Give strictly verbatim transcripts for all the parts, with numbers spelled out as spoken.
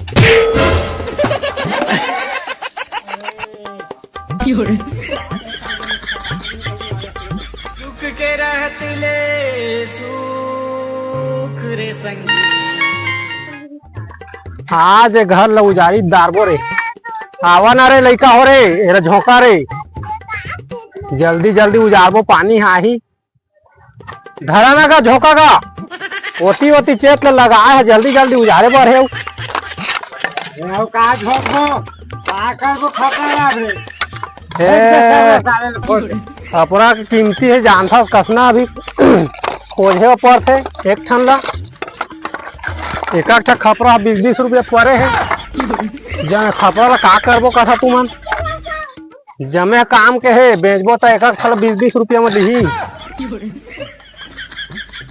दुख के रहत ले सुख रे संगी। आज ए घर ल उजारी डारबो रे। आवा ना रे लइका हो रे, एरा झोंका रे। जल्दी जल्दी उजारबो, पानी ह आही। धरा ना गा झोंका गा। ओती ओती चेत ल लगाए ह, जल्दी जल्दी उजारे बर हे। अउ का झोंकबो? का करबो खपरा ला रे? हे, खपरा के कीमती हे, जानथस कसना अभी खोजे बर परथे एक ठन ला। एक एक ठा खपरा बीस बीस रुपया परे हे। जमे खपरा ला का करबो कथा तुमन? जमे काम के हे, बेचबो त एक एक ठा ला बीस बीस रुपया म दिही।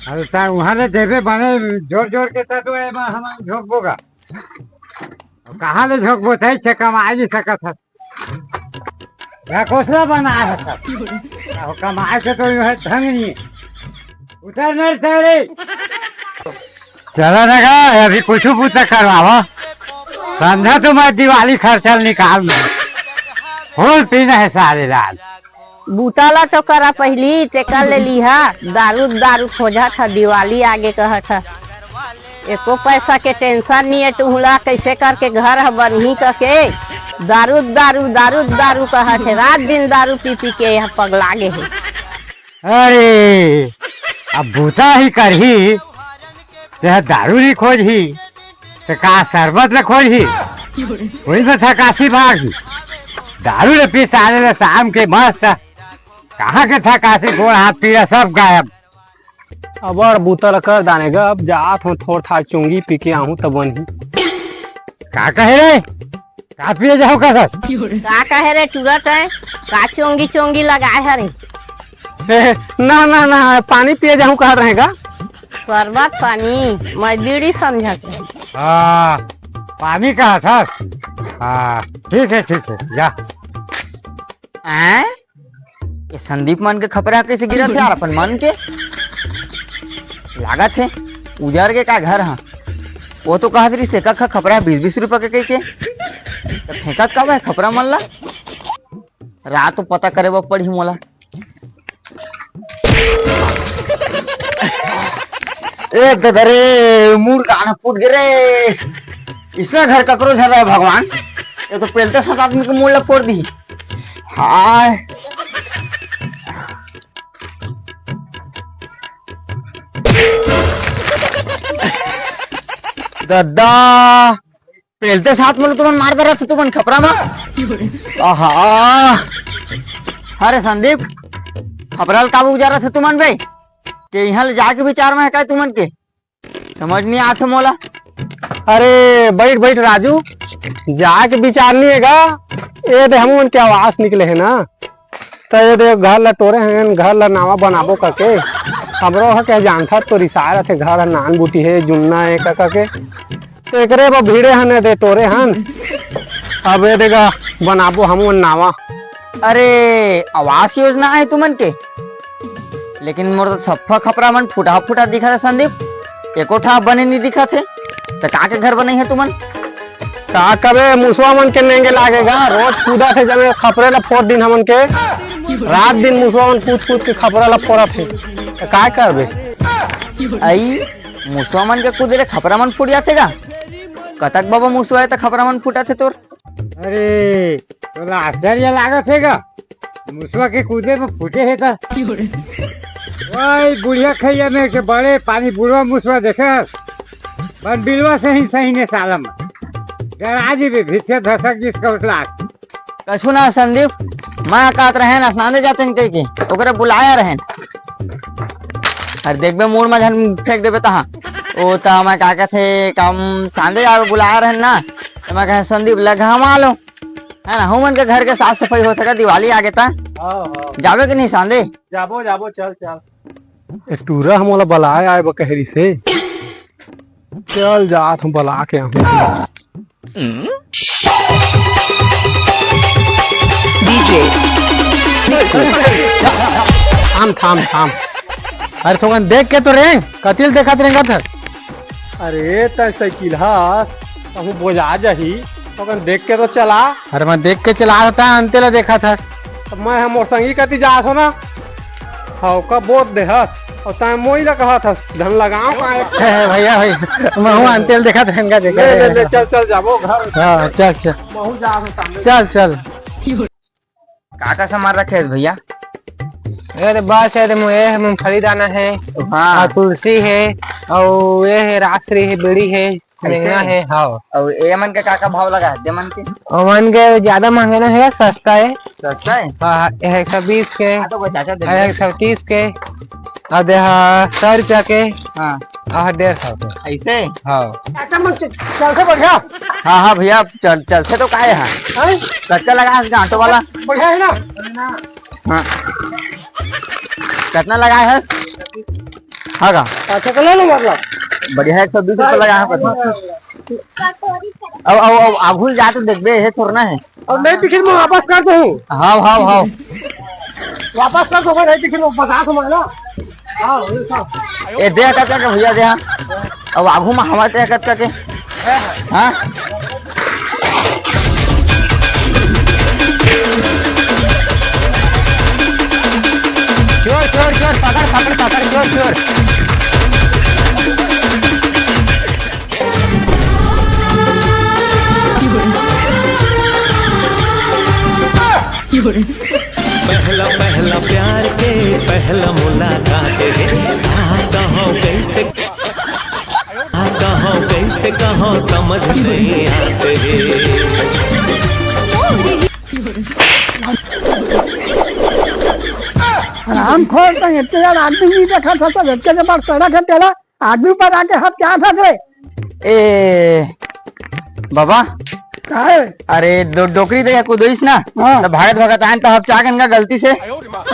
अरे ता उहाँ ले देबे बने जोर जोर के, ता तो एमा हमन झोंकबो गा। अब कहाँ ले झोंकबो, तै से कमाए नहीं सकत हस। या कोसला बनाए हस। अब कमाए के तो यूं है ढंग नहीं। उतर नहीं सारे। चला ना गा, अभी कुछ बूता करवावा। समझा तो मैं दिवाली खर्चा निकाल दूँ। फूल पीना है सारे रात। बूता ला तो करा पहिली, तेकर ले लिहा। दारू दारू खोजत ह, दिवाली आगे कहत ह। एको पैसा के टेंशन नइ हे, तुहला कैसे करके घर ह बनही कके। दारू दारू दारू दारू कहत हे, रात दिन दारू पी पी के यह पगला गे हे। अरे, अब बूता ही करही, ते ह दारू नइ खोजही, ते का शरबत ल खोजही? कोई तो थकासी भागही। दारू ल पी साले ल शाम के मस्त, कहाँ के थकासी, गोड़ हाथ पीड़ा सब गायब। अबर बूता ल कर दाने गा, अब जात हूँ थोड़ था चुंगी पी के आहूँ तब बनही। का कहे रे? का पिए जाहूँ कहत हस? का कहे रे टूरा तैं? का चोंगी चोंगी लगाए हरे? ए, ना, ना, ना, पानी पिए जाहूँ कहत रहेगा। शरबत पानी, मैं बीड़ी समझत हूँ। हाँ, पानी कहत हस? हाँ, ठीक है, ठीक है, जा। आय? ये संदीप मन के खपरा कैसे गिरत हे यार, अपन मन के? लागत हे, उजर के का घर ह? वो तो कहत रहिस, एक एक खपरा बीस बीस रुपया के कहिके। त फेंकत काबर हे खपरा मन ला? रात तो पता करे बर पड़ही मोला। ए ददा रे, मूड़ कान फूट गे रे। इसना घर ककरो झन रहे भगवान, ये तो पेलते साथ आदमी के मूड़ ला फोड़ दी। हाय। ददा, पेलते साथ में तुमन मार डरत हे तुमन खपरा मा। आहा। अरे संदीप, खपरा ल काबर उजारत हे तुमन बे? के इहाँ ले जाके विचार में हे का तुमन के? समझ नहीं आत हे मोला। अरे बैठ बैठ राजू, जाके विचार नहीं हे गा। ये दे हमन के आवास निकले हे ना, त ये दे घर ला टोरे हन, घर ला नावा बनाबो कके। हमरो ह के जानथस तो रिसाय रथे, घर ह नान बूटी हे, जुन्ना हे का कके। त एकरे बर भीड़े हन, ये दे टोरे हन। अब ये दे गा बनाबो हमन नावा। अरे आवास योजना हे तुमन के, लेकिन मोर तो सफ्फा खपरा मन फुटा फुटा दिखत हे संदीप, एको ठा बने नहीं दिखत हे। त का के घर बनई हे तुमन? का कबे मुसवा मन के नेंगे लागे गा, रोज कूदत हे जमे खपरे ला फोड़ दिन हमन के। रात दिन मुसवा मन कूद कूद के खपरा ला फोड़त हे, त काय करबे? अई, मुसवा मन के कूदे ले खपरा मन फूट जाथे गा? कतक बबा मुसवा हे त खपरा मन फूटत हे तोर? अरे, तोला आश्चर्य लागत हे गा? मुसवा के कूदे में फूटे हे त। वही बुढ़िया खैया में के बड़े पानी बुढ़वा मुसवा देखे हस? बन बिलवा सही सही ने सालम। डरा जी भी भिक्षे धसक जिस कौटलाक। कछु ना संदीप, मैं कहत रहेन, सांदे जातेन कहिके, ओकरे बुलाया रहेन। अरे देखबे, मूड़ में झन फेंक देबे तहाँ। ओ त मैं का कहथे, कम सांदे जाबे बुलाया रहेन ना, त मैं कहे संदीप ल घमा लो, है ना, हमन के घर के साफ सफाई हो सका, दिवाली आगे त। हाँ, हाँ। जाबे कि नहीं सांदे? जाबो, जाबो, चल, चल। ए टूरा ह मोला बलाए आए बर कहे रिहिसे। चल जात हूँ, बला के आहूँ। डीजे। थाम, थाम, थाम। अरे थोकन देख के तो रेंग, कतिल देखत रेंगत हस? अरे तैं साइकिल हस, कहूँ बोजा जाही, तो कन देख के तो चला। अरे मैं देख के चला था, अंते ला देखा था। तो मैं हम मोर संगी कति जात हो ना, हाँ, का बोत दे हस, और तैं मोई ला कहत हस, धन लगाओ पाए। भैया भाई, महू अंते ला देखा था, इनका देखा ले, ले, था। ले, चल, चल, जाबो घर। हाँ, चल, चल। महू जात हो सामने। चल, चल। का का सामान रखे हस भैया? ये तो बस है, तो ये है मूंगफली दाना है, हाँ। और तुलसी है, और ये है राजश्री है, बीड़ी है, ऐसे? मेंगा है, हाँ। और ये मन के का का भाव लगा है, दे मन के? ओमन के ज्यादा महंगे ना है, सस्ता है। सस्ता है? हाँ, ये एक सौ बीस के, हाँ, तो वो चाचा दे और दे। एक सौ तीस के, और दे हा सौ रुपया के, हाँ। और डेढ़ सौ के। ऐसे? हाँ। चाचा मन से चल से बढ़िया। हाँ, हाँ भैया, चल, चल से तो काहे है? हैं? कच्चा लगा है गांठो वाला। बढ़िया है ना? हाँ। कितना लगाए है? हाँ का? अच्छा, तो ले लो मतलब। बढ़िया है, एक सौ बीस रुपये लगाए हैं, कितना? अब, अब, अब, अब भूल जा तो देखबे, ये थोड़ा ना है। और नहीं दिखी, मैं वापस कर दूँ। हाँ, हाँ, हाँ। वापस कर दूँ, नहीं दिखी, मैं बता दूँ मैं ना। हाँ, ये सब। ए, दे कतका के भैया, दे, हाँ। अब आगू में हमारे ते कतका के। हाँ? चोर, चोर, चोर, पकड़, पकड़, पकड़, चोर, चोर। पहला पहला प्यार के पहला मुलाकात है, कहाँ कहाँ कैसे, कहाँ कहाँ कैसे कहाँ समझ नहीं आते हैं। हरामखोर, तो इतने यार आदमी नहीं देखा था, सब इतने के बाद सड़क है तेरा। आदमी पर आके हाथ क्या था रे? ए बाबा, काहे? अरे डो-, डोकरी दे कुदोइस ना, हाँ। तो भागत भागत आन तो हम चाह गन का गलती से।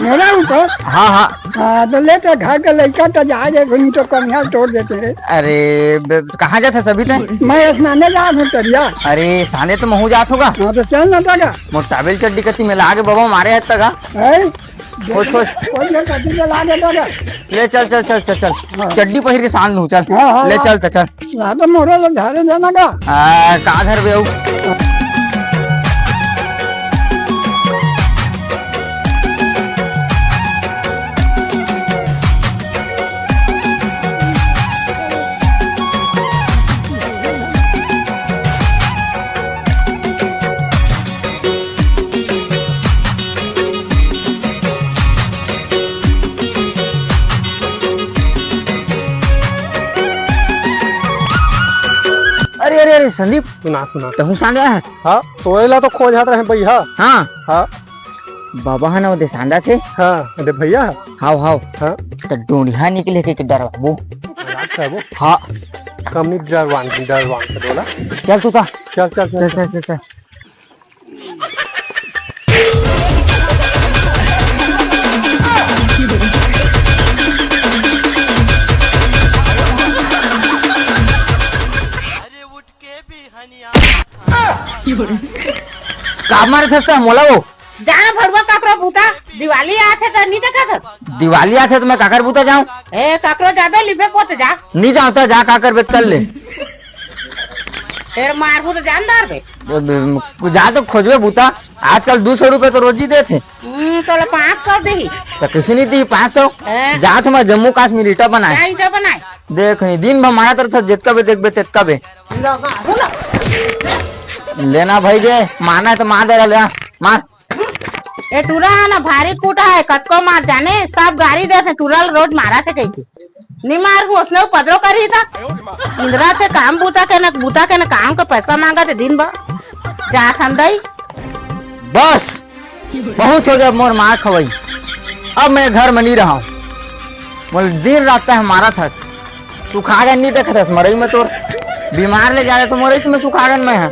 मेरा ऊपर? हाँ, हाँ। हाँ, तो ले तो घर के लइका तो जा दे, घुन तो कन्या तोड़ देते हैं। अरे ब-, कहाँ जात हस अभी ते? मैं स्नाने जा हूँ तरिया। अरे साने तो महू जात होगा। हाँ, तो चल ना दादा। मोर टावेल चड्डी कती में लागे बाबा मारे हत तक। है? खोज, खोज। कोई ना कभी ले ला देता क्या? ले चल, चल, चल, चल, चल। हाँ। चड्डी पहिर के सान लूं, चल। हाँ, हाँ, ले हाँ। चल, त चल। ला तो मोरो ले धारे जाना का। आ, का घर बे अउ? अरे, अरे, अरे, संदीप। सुना, सुना। तहूँ सांदा है? हाँ, तोरे ला तो खोजत रहे भैया। हाँ। हाँ। बाबा हा ना, ओदे सांदा थे। हाँ, अरे भैया। हाव, हाव। हाँ। त डोंडिया निकले के, के डरवाबो। मजाक करबो? हाँ। कम नहीं डरवान, डरवान के बोला। चल तू ता। चल, चल, चल, चल, चल। चल, चल, चल। का मारत हस त मोला वो? जाना भरुआ काकरो बूता, दिवाली आथे त नी देखत हस? दिवाली आथे त मैं काकर बूता जाऊं? ए, काकरो जाबे लिपे पोते जा। नी जाऊं त जा, काकर बेत कर ले। तेरे मारबू त जानदार बे। जा तो खोजबे बूता, आजकल दू सौ रुपए तो रोजी देथे। हम्म, तोला पाँच सौ देही। त किसी नी दी पाँच सौ? हैं? जात मैं जम्मू कश्मीर ईटा बनाए। क्या ईटा बनाए? देख नी, दिन भर मारत रहत हस, जेतका बे देखबे तेतका बे। लगा, हो लगा। लेना भाई दे, मारना है तो मार देगा, ले आ, मार। ए टूरा ना भारी कूटा है, कतको मार जाने, सब गारी देथे, टूरा ल रोज मारथे कहिके। नी मारहूं, ओसने उपद्रव करही त। इंदरा थे काम बूता के न, बूता के न काम के पैसा मांगथे दिन भर। जा संदई। बस, बहुत हो गया मोर मार खवई। अब मैं घर में नी रहूं। मोला दिन रात तैं मारत हस। सुखागन नी देखत हस मरई में तोर। बीमार ले जाए तो मरई में सुखागन मैं है।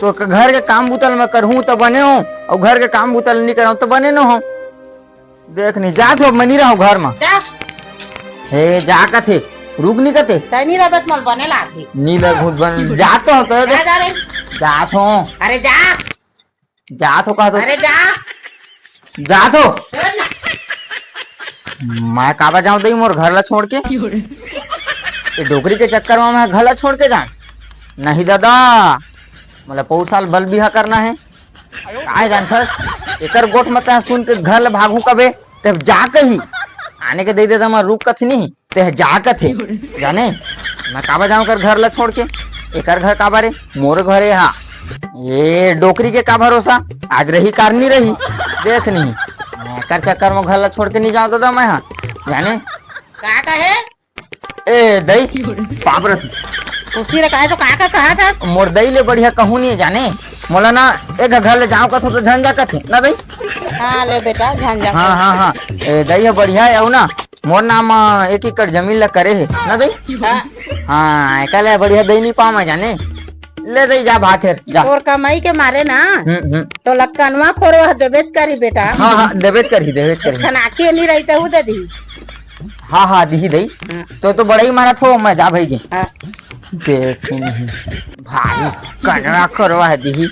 तोर के घर के काम बूता ल मैं करहूं त बने हों, अउ घर के काम बूता ल नी करहूं त बने न हों। देख नी, जात हों, मैं नी रहूं घर में। जा। हे, जा कथे, रुक नी कथे। तैं नी रहबे त मोला बने लागही। नी लग घुट बन, जात हों तो जा, जा रे। जात हों। अरे जा। जात हों कहा तो। अरे जा। जात हों। चल ना। मैं काबर जाऊं दई मोर घर ला छोड़ के? ये डोकरी के चक्कर में मैं घर ला छोड़ के जाऊं? नहीं दादा, मोला पौर साल बल बिहा करना हे। काय जानथस, एकर गोठ म तैं सुन के घर ल भागहूं कबे, ते जा कही। आने के दई दे त मैं रुक कथनी, ते जा कथे। जाने, मैं काबर जाऊं एकर घर ल छोड़ के? एकर घर काबर हे? मोर घर हे हा। ये डोकरी के का भरोसा, आज रही कार नी रही। देख नहीं, मैं एकर चक्कर म घर ल छोड़ के नी जाऊं दादा मैं हा। जाने, का कहे? ए दई, पाप रत। खुशी रे, काहे तो का का कहा था? मोर दई ले बढ़िया कहूं नहीं जाने। मोला ना एक घर ले जाओ कथो तो झन जा कथे ना दई। हाँ, ले बेटा, झन जा। हाँ, हाँ, हाँ। ए दई हे बढ़िया हे, अउ ना मोर नाम, अ, एक एकड़ जमीन ला करे हे ना दई। हाँ। हाँ, एका ले बढ़िया दई नहीं पाऊं मैं जाने। ले दई जा भात हेर, जा। तोर कमाई के मारे ना, हम्म, हम्म। तो लक्कनवा खोरवा देबे त करी बेटा। हाँ, हाँ, देबे त करही, देबे त करही। खनाखी नहीं रही तो दे दी। हाँ, हाँ, दिही दई। हाँ। तो, तो बड़ई मारत हो, मैं जा भाई जी। हाँ। देख नहीं। भाई, कनवा करवा है दिही।